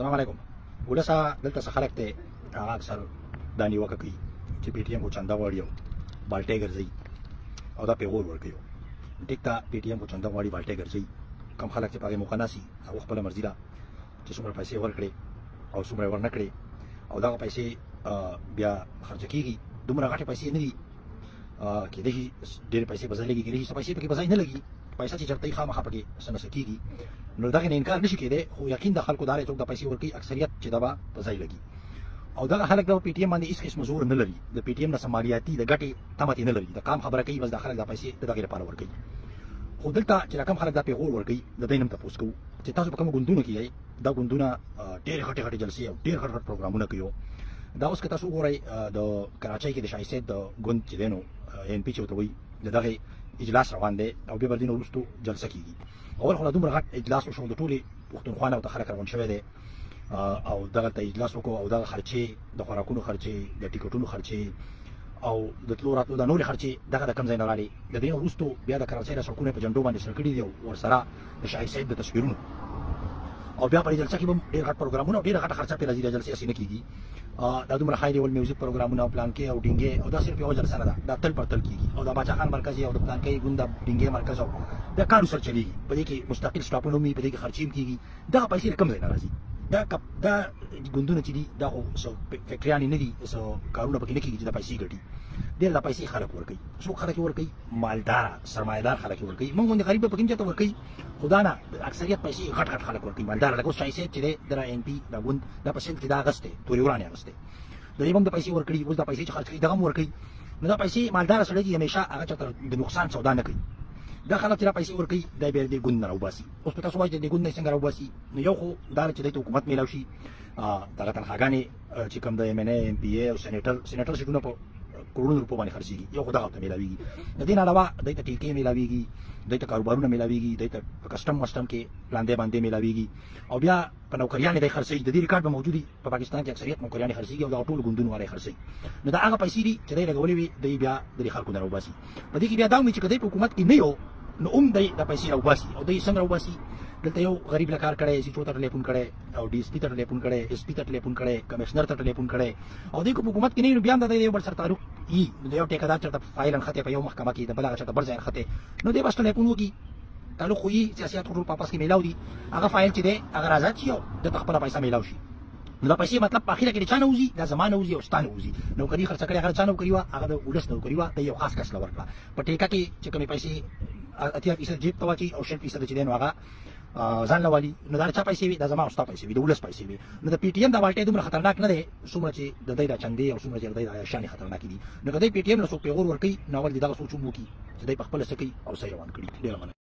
السلام علیکم. ولسه دلته څه خلک دی هغه اکثر دا نیوکه کوي چې پي ټي ایم خو چنده غواړي او بالټۍ ګرځوي او دا پیغور ورکوي. ټیک ده، پي ټي ایم خو چنده غواړي، بالټۍ ګرځوي. کم خلک چې په هغې موقع ناست هغه خپله مرضي ده چې څومره پیسې ورکړي او څومره یې ورنه کړې، او دغه پیسې بیا خرچه کېږي. دومره غټې پیسې نه دي، کېدای شي ډېرې پیسې په ځای لګي، کېدای شي څه پیسې پکې په ځای نه لګي. پیسه چې چېرته وي خامخا پکې څه نه څه کېږي، نو دغې نه انکار نشي کېدی. خو یقین د خلکو دا دی څوک د پیسې ورکوي اکثریت چې دا به په ځای لګي. او دغه خلک د پي ټي ایم باندې هېڅ قسم زور نه لري، د پي ټي ایم نه څه مالیاتي د ګټې تمه ترې نه لري، د قام خبره کوي، بس دا خلک دا پیسې د دغې لپاره ورکوي. خو دلته چې دا کم خلک دا پیغور ورکوي د دوی نه هم تپوس کوو چې تاسو په کومو ګوندونو کې یئ، دا ګوندونه ډېرې غټې غټې جلسې او ډېر غټ غټ پروګرامونه کوي. دا اوس که تاسو وګورئ د کراچۍ کې د شاهي صاحب د ګوند چې دی نو این پي چې ورته وایي د دغې اجلاس روان دی او بیا به دې نه وروستو جلسه کېږي. اول خو دا دومره غټ اجلاس وشو، د ټولې پښتونخوا نه ورته خلک روان شوی دی او دغلته اجلاس وکړو، او دغه خرچې د خوراکونو خرچې، د ټیکټونو خرچې او د تلو راتلو دا نورې خرچې دغه د کوم ځای نه راغلې. د دې نه وروستو بیا د کراچۍ د سړکونه په جنډو باندې سره کړي دي او ورسره د شاهي صاحب د تصویرونو، او بیا په دې جلسه کې به ډېر غټ پروګرامونه او ډېره غټه خرچه پرې راځي. دا جلسې هسې نه کېږي، دا دومره ښایي ول میوزیک پروګرامونه او پلانکې او ډینګې، او دا صرف یوه جلسه نه ده، دا تل پر تل کېږي. او دا باچا خان مرکز او د پلانکې ګوند د ډینګې مرکز او دا کار سره چلېږي. په دې کې مستقل سټاپونه هم وي، په دې کې خرچې هم کېږي. دغه پیسې له کوم ځای نه راځي؟ دا ګوندونه چې دي دا خو څه فکټریانې نه دي، څه کارونه پکې نه کېږي چې دا پیسې ګټي. ډېر دا پیسې خلک ورکوي. څوک خلک یې ورکوي؟ مالداره سرمایهدار خلک یې ورکوي. موږ غوندې غریب به پکې چېرته ورکوي؟ خو دا نه، اکثریت پیسې غټ غټ خلک ورکوي، مالداره. لکه اوس شاهي صاحب چې دی د این پي دا ګوند دا په سند کې دا اخیستی، تورې ورانې اخیستی، د دې به هم د پیسې ورکړي. اوس دا پیسې چې خرچ کوي دغه هم ورکوي. نو دا پیسې مالداره سړی چې همیشه هغه چېرته د نقصان سودا نه کوي. دا خلک چې دا پیسې ورکوي دا بیا دې ګوند نه راوباسي. اوس په تاسو وایئ چې دې ګوند نه څنګه راوباسي؟ نو یو خو دا چې دوی ته حکومت میلاو شي، دغه تنخواګانې چې کوم د ایم این ای، ایم پي ای او سېنېټر سیټونه په کروړونو روپو باندې خرڅېږي، یو خو دغه ورته میلاویږي. د دې نه علاوه دوی ته ټیکې میلاویږي، دوی ته کاروبارونه میلاویږي، دوی ته په کسټم وسټم کې پلاندې باندې میلاویږي، او بیا په نوکریانې دی خرڅوي. د دې ریکارډ به موجود وي په پاکستان کې اکثریت نوکریانې خرڅېږي او دغه ټولو ګوندونو والا یې خرڅوي. نو دا هغه پیسې دي چې دی لګولې وي، دی بیا د دې خلکو نه راوباسي. په دې کې بیا دا هم وي چې که دی په حکومت کې نه یو نو هم دی دا پیسې راوباسي. او دی څنګه راوباسي؟ دلته یو غریب له کار کړی، ایس چو ته ټلیفون کړی او ډي ایس پي ته ټلیفون کړی، ایس پي ته ټلیفون کړی، کمشنر ته ټلیفون کړی، او دی که په حکومت کې نه وي نو بیا هم د یو بل سره تعلق وي. نو د یو ټیکهدار چېرته فایل نښتی په یو محکمه کې، د بل هغه چېرته بل ځای نښتی، نو دی بس ټلیفون وکړي، تعلق خو یي، سیاسیات خو ټول په آپس کې میلاو دي. هغه فایل چې دی هغه راځه شي او ده ته خپله پیسه میلاو شي. نو دا پیسې مطلب په اخره کې د چا نه وځي؟ دا زما نه وځي او ستا نه وځي. نوکري خرڅه کړې هغه چا نوکري وه؟ هغه د ولس نوکري وه، د یو خاص کس له ورکړه. په ټیکه کې چې کومې پیسې 80% جیب ته واچوي او 20% چې دی نو هغه ځان له والي. نو دا چا پیسې وي؟ دا زما او ستا پیسې وي، د ولس پیسې وي. نو د پي ټي ایم دا بالټۍ دومره خطرناک نه دی څومره چې د دوی دا چندې او څومره چې د دوی دا شانې خطرناکې دي. نو که دوی پي ټي ایم له څوک پیغور ورکوي نو اول دې دغه سوچ هم وکړي چې دوی په خپله څه کوي او څه یې روان کړي. ډېره مننه.